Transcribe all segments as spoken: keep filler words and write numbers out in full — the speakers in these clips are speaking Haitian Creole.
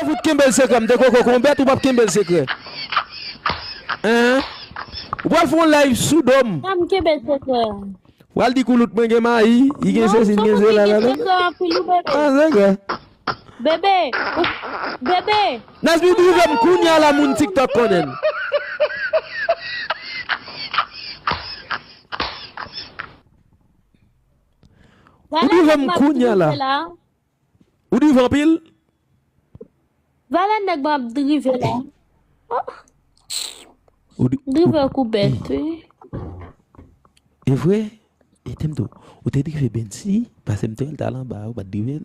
Fout kenbe l sekrè, m te koko konbèt, ou p ap kenbe l sekrè. Hein? Ou pral fè yon live sou do m. Sa m kenbe sekrè a. Pral di koulout mwen gen mayi, li gen sesi, li gen sela, la, la. Sekrè anpil ou bebe. Ah, sekrè. Bebe, ou, bebe. Nasbi, drive m kounye a la, moun TikTok konnen. Ou drive m kounye a la. Ou drive anpil? Valè nèg mwen ap drive la. Ou di- Drive kou bèt, wi. E vre? E Temdo, ou te drive Bensi, pase m te wè l t al anba, ou pa t drive l?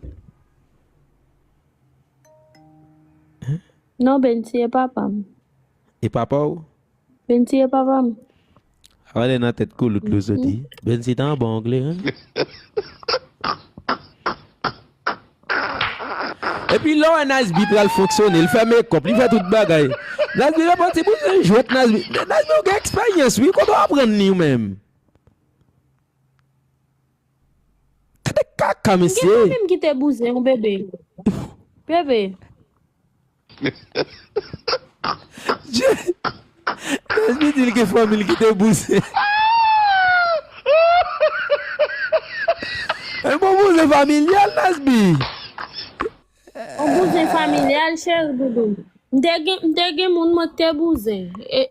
Non, Bensi e papa m. E papa w? Bensi e papa m. Avale nan tèt koulout lou soti. Bensi ta anba ongle, hein? Epi lè w wè Nasbi pral fonksyone, li fè mekòp, li fè tout bagay. Nasbi repanti pou se jwèt Nasbi. Nasbi ou gen eksperyans wi, kote w aprann li ou menm? Gade kaka Gen mesye. Fanmi m ki te bouzen yon bebe. Bebe. Nasbi di l gen fanmi l ki te bouzen. E bon bouzen familyal Nasbi. Yon bouzen familyal cheri doudou. M te gen, m te gen moun mwen ki te bouzen. E,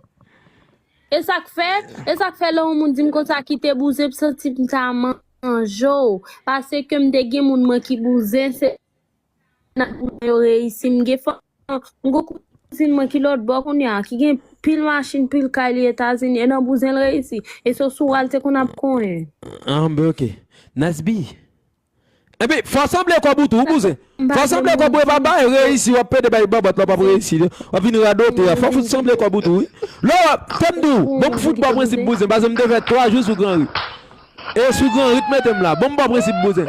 e sa k fè, e sa k fè lè yon moun di m konsa ki te bouzen, m santi m ta manje w. Paske m te gen moun mwen ki bouzen, se nan yo reyisi. M gen fanm, m gen kouzin mwen ki lòt bò kounye a, ki gen pil machin, pil kay li Etazini, e nan bouzen l reyisi. E se sou al te konn ap konyen. Ah, ben ok. Nasbi. Epi, fò sanble kòb ou tou, ou bouzen. Fò sanble kòb ou e pa bay, reyisi, w ap pede bay bòbòt la, w ap reyisi. W ap vin radote, fò fout sanble kòb ou tou, wi. Lè w ap, tann di w, bon, m fout ba w prensip bouzen, paske m te fè twa jou sou Granri. E sou Granri t mete m la. Bon, m ba w prensip bouzen.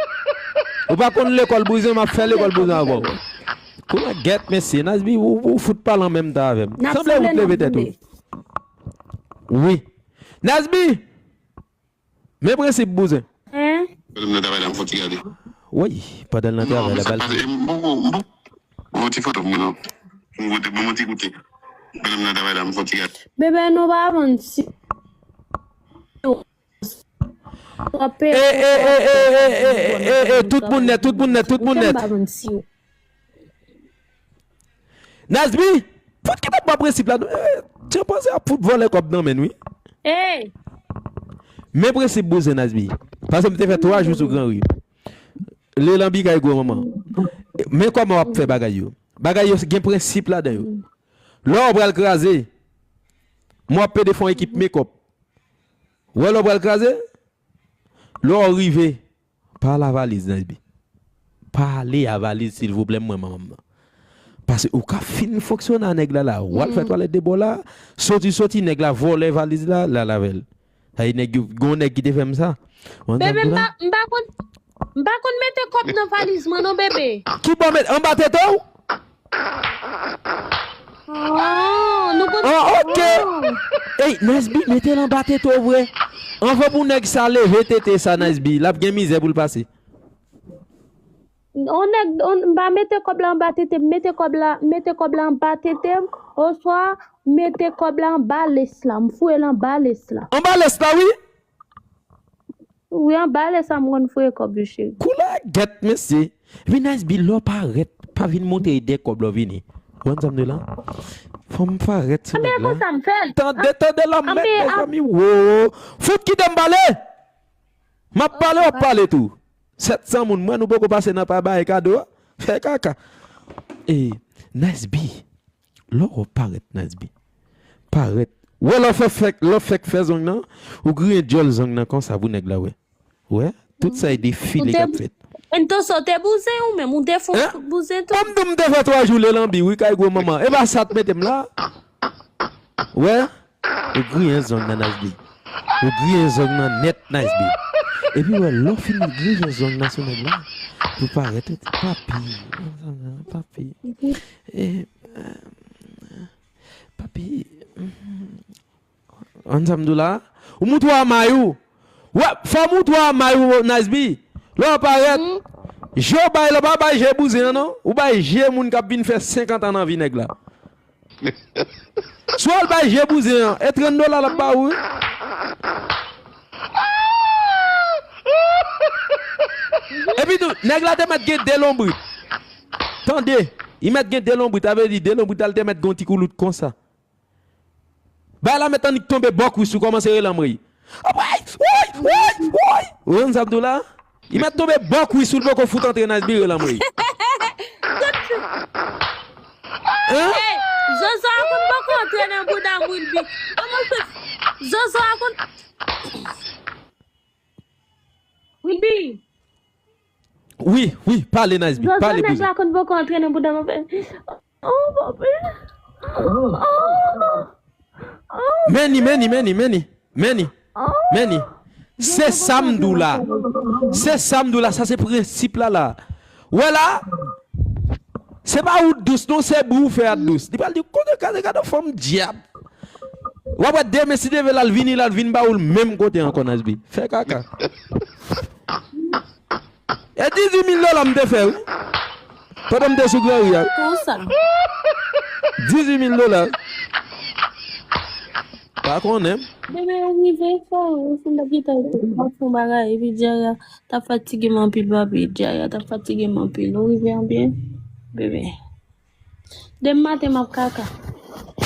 Ou pa konn lekòl bouzen, m ap fè lekòl bouzen avè w. Kouman gèt mesye, Nasbi, ou, ou fout pale an menm tan avè m. Sanble ou t leve tèt ou. Wi. Nasbi! Men prensip bouzen. Hein? Pandan m nan travay la, m fò ti gade. Wi, pandan l nan travay la, bal. M poko, m poko. Yon ti foto m nan. M kote, bon, yon ti kote. Pandan m nan travay la, m fò ti gade. Bebe, nou pa vann si. E, e, e, e, e, e, e, e, tout moun nèt, tout moun nèt, tout moun nèt. Pa vann si. Nasbi, fout ki pa prensip la. Tchanpanze ap fout vòlè kòb nan men n, wi. Hey! Men prensip bouzen Nasbi. Paske m te fè twa jou sou Granri. Lelanbi kay gwo manman. Men kòman w ap fè bagay yo. Bagay yo gen prensip ladan yo. Lè w pral kraze, m w ap pede fè yon ekip mekòp. Wè lè w pral kraze, lè w rive, pa ale a valiz Nasbi. Pa ale a valiz silvouplè, m wè manman m nan. Paske ou ka fin fonksyone a nèg la la. W al fè twalèt de bò la, soti soti, nèg la vòlè valiz la, l al avè l. Sa e nèg yo, gon nèg ki te fè m sa. Bebe, m pa, m pa konn, m pa konn mete kòb nan valiz mwen non, bebe. Ki bò met anba tete w? Oh, nou konn. Ah, ok. Ey, Nasbi, mete l anba tete w vre. Anvan pou nèg sa leve tete sa, Nasbi, l ap gen mizè pou l pase. On nèg, on, m pa mete kòb la anba tete m, mete kòb la, mete kòb la anba tete m, oswa mete kòb la anba lès la, m foure l anba lès la. Anba lès la, wi. Wi, anba lès la m konn foure kòb yo, cheri. Koulè gèt, mesye. Epi Nasbi, lè w parèt, pa vin montre de kòb lè w vini. Ou konn sa m di la? Fò m parèt sou nèg la. Konsa m fè l. Tande, tande la, m mèt, mezanmi, wo. Fout kite m pale. M ap pale, w ap pale tou. Sèt san moun, mwen nou poko pase nan pa bay kado a. Fè kaka. E, Nasbi, lè w parèt, Nasbi. Parèt. Wè lè w fè, fèk, lè w fèk fè zong nan, ou griyen dyòl zong nan konsa pou nèg la wè. Wè, tout sa e defile k ap fèt. Entonse, w te bouzen ou menm, ou te fon bouzen tou. Kòm tou m te fè twa jou Lelanbi, wi, kay gwo manman. E pa sa t mete m la. Wè, ou griyen zong nan Nasbi. Ou griyen zong nan nèt Nasbi. Epi wè, lè w fin griyen zong nan sou nèg la, pou parèt, ou di, papi, papi, e, papi, ann sa m di w la, ou moutre w a may ou. Wè, fò w moutre w a may ou, Nasbi. Lè w parèt, Je w bay la, pa bay je bouzen an non. Ou bay je moun k ap vin fè senkant an nan vi nèg la. Si w al bay je bouzen an, e trant dola l ap ba ou wi. Epi tou, nèg la te mèt gen de lonbrit. Tande, li mèt gen de lonbrit, sa vle di de lonbrit la l te mèt gen yon ti koulout konsa. Bay la mèt annik tonbe bò kwis ou kòmanse rele anmwey. Anmwey! Woy! Woy! Woy! Ou konn sa m di w la? Li mèt tonbe bò kwis ou l poko fout antre nan esbi rele anmwey. Hein? Hey, Zozo a konn poko antre nan bouda m Wilby. Kòman w fè? Zozo a konn. Wilby. Wi, wi, pale Nice B, Zozo pale nèg bouzen. La konn poko antre nan bouda m anfen. Oh, papi. Oh. Meni, meni, meni, meni, meni, meni. Se sa m di w la. Se sa m di w la, sa se prensip la la. Wè la, se pa ou dous non, se bri w fè a dous. Li pral di, kote gade gade fanm dyab. W ap wè demen si Dye vle l al vini, l al vin ba ou l menm kote ankò Nice B. Fè kaka. E dizuit mil dola m te fè wi. Pandan m te sou gran ri a. Konsa. Dizuit mil dola. Pa konnen. Bebe, ou rive fò, ou fin ap gentan ap fè bagay, epi dyare a t ap fatige m anpil, papi, dyare a t ap fatige m anpil. Ou rive an byen, bebe? Demen maten m ap kaka.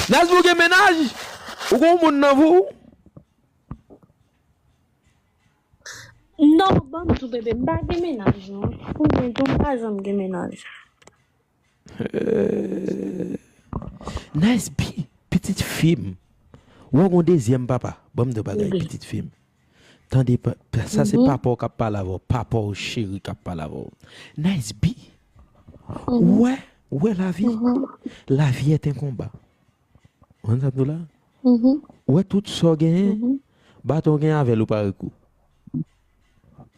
Nice B, ou gen mennaj? Ou gon moun nan vi w? Non, ban m di w bebe, m pa gen mennaj non. Pou mwen tou, m pa janm gen mennaj. Eh, Nice B, pitit fi m. Ou wè gon dezyèm papa. Ban m di w bagay, pitit fi m. Tande, sa se papa w k ap pale avè w, papa w cheri k ap pale avè w. Nice B, ou wè, ou wè lavi? Lavi est un combat. Ou konn sa m di w la? Ou wè tout sa w genyen, baton w genyen avè l ou pa rekou.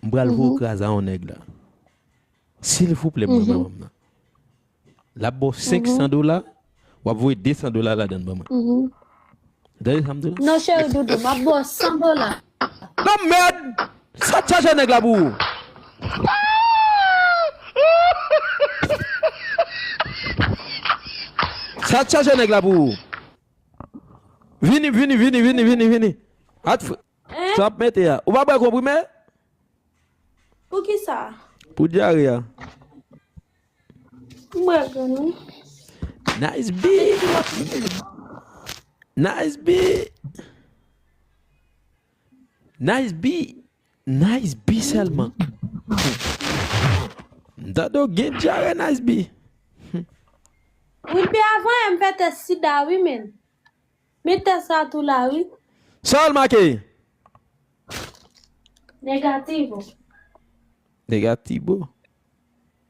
M pral voye w kraze a yon nèg la. Silvouplè, mwen, manman m nan. L ap ba w senk san dola, w ap voye de san dola ladan l ban mwen. Tande sa m di w la? Non, cheri doudou, m ap ba w san dola. Nan mèd! Sa t chaje nèg la pou ou? Sa t chaje nèg la pou ou? Vini, vini, vini, vini, vini, vini. At fre. Sa ap mete a. Ou pa bwè konprime? Poukisa? Pou dyare a. M bwè grann wi. Nice B. Nice B. Nice B. Nice B sèlman. M tande w gen dyare Nice B. Wilby, avan yè m fè tès sida wi menn. Men tès la tou la wi. Sa w make? Negativo. Negativo.